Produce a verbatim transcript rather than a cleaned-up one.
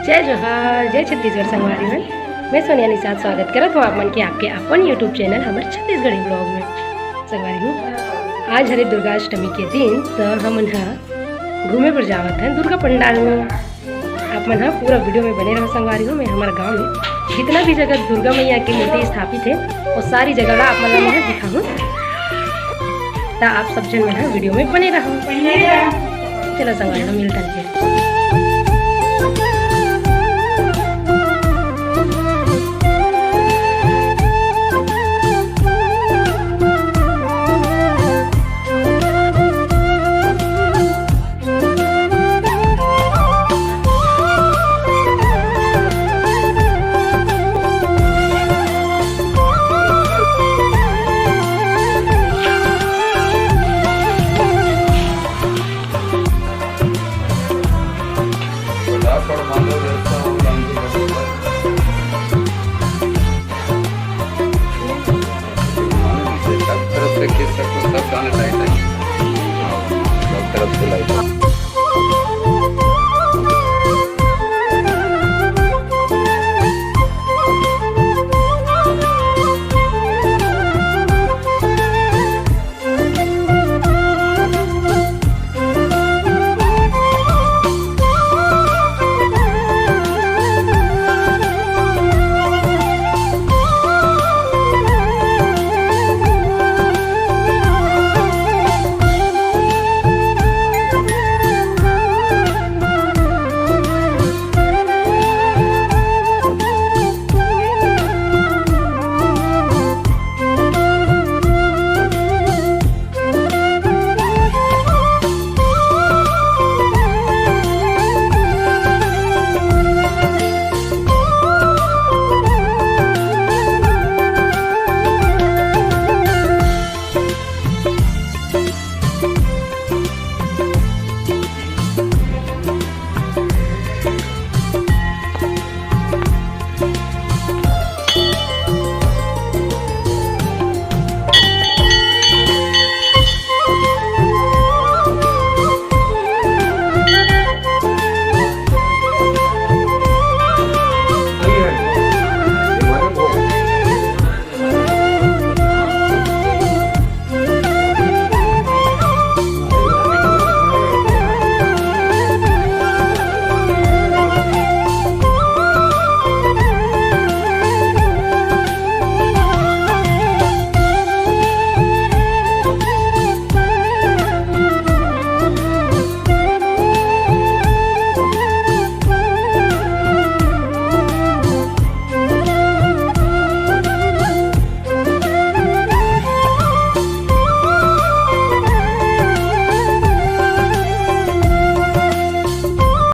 जय जोहार, जय छत्तीसगढ़ संगवारी मन। मैं सोनिया निषाद स्वागत करत हूँ आप मन के आपके अपन YouTube चैनल हमर छत्तीसगढ़ी ब्लॉग में। संगवारी हो, आज हरे दुर्गाष्टमी के दिन, तो हमन ह घूमे बर जावत हैं दुर्गा पंडाल में। आप मन ह पूरा वीडियो में बने रहो संगवारी हो। मैं हमारे गांव में जितना भी जगह दुर्गा मैया की मूर्ति स्थापित है, वो सारी जगह ला आप मन ला मैं दिखाऊं। तो आप सब जन मन ह वीडियो में बने रहो। चलो संगवारी हो, मिलता है फिर। सब तरफ से खींच सकते हो, सब गाने टाइट है, सब तरफ से लाइट है।